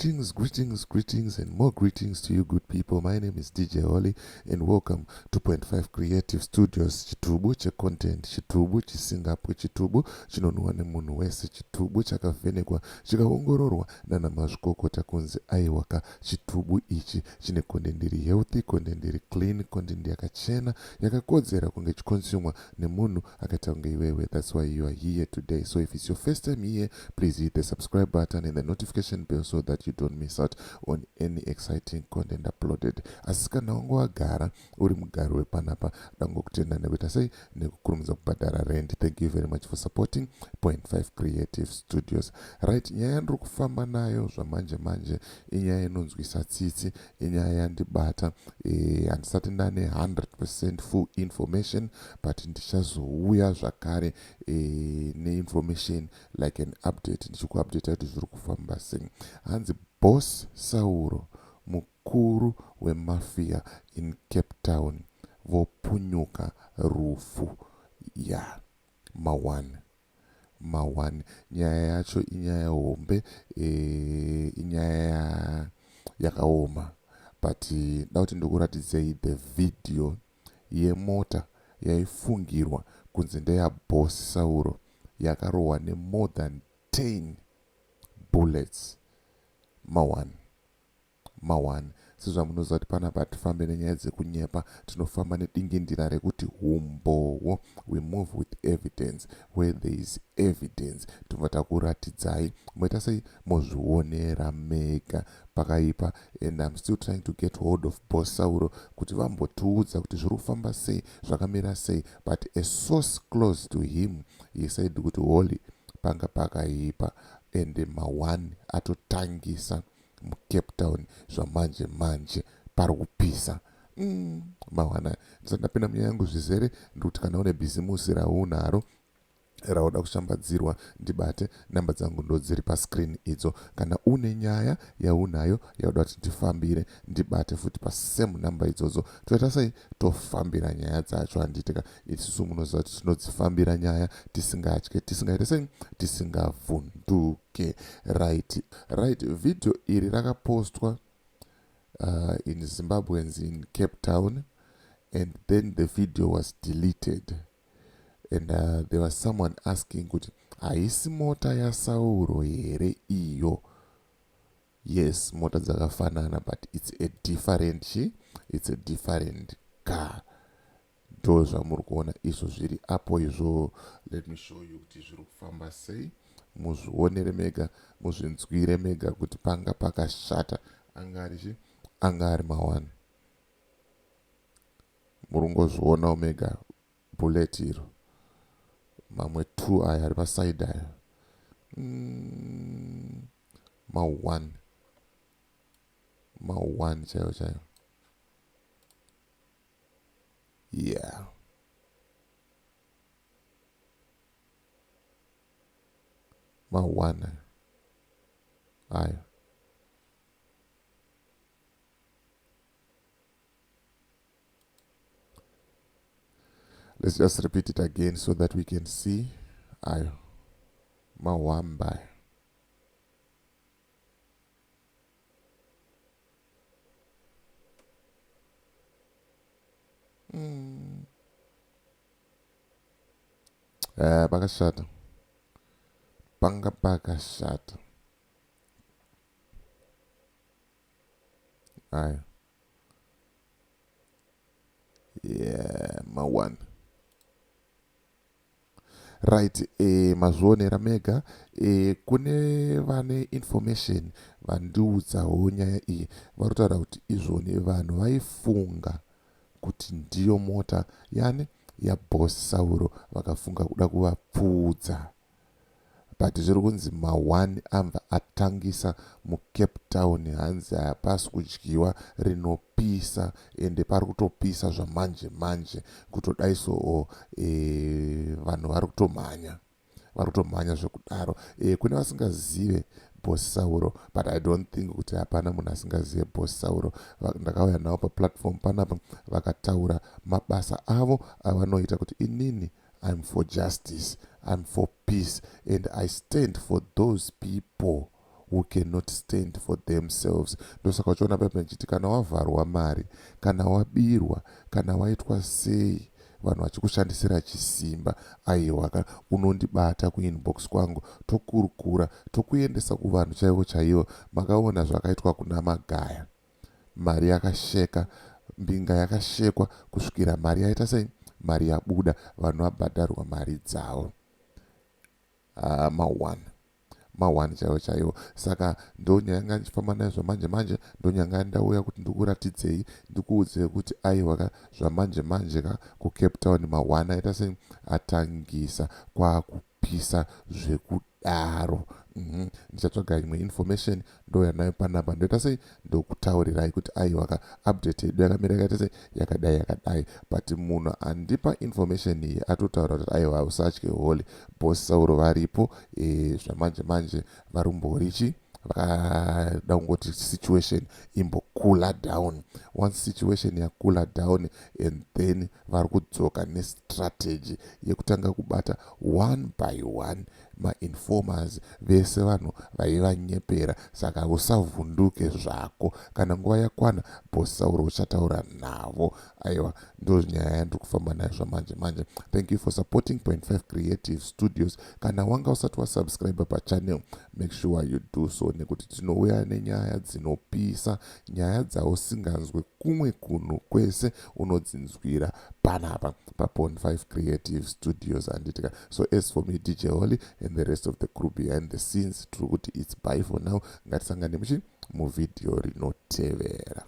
Greetings, greetings, greetings, and more greetings to you, good people. My name is DJ Holly, and welcome to Point 5 Creative Studios. Chitubu checontent, chitubu chisingapwe, chitubu chinonhuwa nemunhu wese, chitubu chakavhenekwa chikaongororwa nana mazvikokota kunzi aiwaka, chitubu ichi chine content iri healthy, content iri clean, content yakachena, yakakodzera kunge chiconsumwa nemunhu akaita kunge iwewe. That's why you are here today. So if it's your first time here, please hit the subscribe button and the notification bell so that you don't miss out on any exciting content uploaded. Asi kana wanga wagara uri mugari wepanapa, dangokutenda nekuita sei nekukurumidza kubhadhara rent. Thank you very much for supporting Point 5 Creative Studios. Right, nyaya yandiri kufamba nayo zvamanje manje inyaya inonzwisa tsitsi, inyaya yandibata. Handisati ndane 100% full information, but ndichazouya zvakare neinformation like an update, ndichikuupdata kuti zviri kufamba sei. Hanzi Boss Sauro, mukuru wemafia in Cape Town, vopunyuka rufu. Ya, ma1 ma1. Nyaya yacho inyaya hombe, inyaya yakaoma, but da kuti ndikuratidzei the video yemota yaifungirwa kunzi ndeyaBoss Sauro yakarohwa nemore than 10 bullets. Ma1 ma1. Sezvamunoziva kuti panapa hatifambe nenyaya dzekunyepa, tinofamba nedingindira rekuti umbowo. We move with evidence. Where there is evidence, tobva takuratidzai, moita sei, mozvionera mega. Pakaipa. And I'm still trying to get hold of Boss Sauro kuti vambotiudza kuti zviri kufamba sei, zvakamira sei, but a source close to him, he said kuti holy, panga pakaipa and ma1 atotangisa muCape Town zvamanje manje, pari kupisa. Mawana. Ndisati ndapinda munyaya yangu zvizere, ndikuti kana une bhizimusi raunaro rauda kushambadzirwa, ndibate. Namba dzangu ndo dziri pascreen idzo. Kana une nyaya yaunayo yauda kuti ndifambire, ndibate futi pasame namba idzodzo. Toita sei? Tofambira nyaya dzacho, handitika? Isusu munoziva kuti tinodzifambira nyaya tisingatye, tisingaite sei, tisingavhunduke. Right, vhidhiyo iri rakapostwa in Zimbabweans in Cape Town, and then the video was deleted, and there was someone asking kuti haisi mota yaSauro here iyo? Yes, mota dzakafanana, but it's a different chi it's a different car. Ndo zvamuri kuona izvo zviri apo izvo. Let me show you kuti zviri kufamba sei, muzvionere mega, muzvinzwire mega kuti panga pakashata. Anga ari chi anga ari ma1. Muri kungozvionawo mega, bullet iro, mamwe 2 aya ari paside aya, ma1 ma1 chaiyo chaiyo. Yeah, ma1 ayo. Let's just repeat it again so that we can see. Ayo mahwamba. Pakashata, panga pakashata. Ayo, yeah, ma1. Right, mazvionera mega. Kune vane information vandiudzawo nyaya iyi, vari kutaura kuti izvoni vanhu vaifunga kuti ndiyo mota yani yaBoss Sauro, vakafunga kuda kuvapfuudza, but zviri kunzi ma1 ambva atangisa muCape Town. Hanzi hapasi kudyiwa, rinopisa, ende pari kutopisa zvamanje manje. Kutodai so, vanhu vari kutomhanya, vari kutomhanya zvekudaro. Kune vasingazive Boss Sauro, but I don't think kuti hapana munhu asingazive Boss Sauro. Ndakauya navo paplatform panapa, vakataura mabasa avo avanoita kuti inini I'm for justice, I'm for peace, and I stand for those people. who cannot stand for themselves. Ndosaka uchiona paipa ndichiti kana wavharwa mari, kana wabirwa, kana waitwa sei, vanhu vachikushandisira chisimba, aiwa ka, unondibata kuinbox kwangu, tokurukura, tokuendesa kuvanhu chaivo chaivo. Makaona zvakaitwa kuna Magaya. Mari yakasheka, mbinga yakashekwa kusvikira mari yaita sei, mari yabuda, vanhu vabhadharwa mari dzavo. Ma1 ma1 chaivo chaivo. Saka ndonyaya yanga ndichifamba nayo zvamanje manje. Ndonyanga ndauya kuti ndikuratidzei, ndikuudzei kuti aiwa ka, zvamanje manje ka, kuCape Town ma1 aita sei, atangisa kwakupisa zvekudaro. Ndichatsvaga imwe information, ndouya nayo panapa, ndoita sei, ndokutaurirai kuti aiwa ka, update yedu yakamira yakaita sei, yakadai yakadai. But munhu andipa information iyi atotaura kuti aiwa, usatye Holy, Boss Sauro varipo. Zvamanje manje varumborichi vakada kungoti situation imbocoola down. Once situation yacoola down, and then vari kudzoka nestrategy yekutanga kubata one by one mainformers vese, vanhu vaivanyepera. Saka usavhunduke zvako, kana nguva yakwana Boss Sauro uchataura navo. Aiwa, ndo nyaya yandiri kufamba nayo zvamanje manje. Thank you for supporting Point 5 Creative Studios. Kana wanga usati wasubscribe pachannel, make sure you do so, nekuti tinouya nenyaya dzinopisa, nyaya dzausinganzwe kumwe kunhu kwese, unodzinzwira panapa paPoint 5 Creative Studios, handitika? So as for me, DJ Holly, and the rest of the crew behind the scenes, tiri kuti it's bye for now. Ngatisangane muchi muvhidhiyo rinotevera.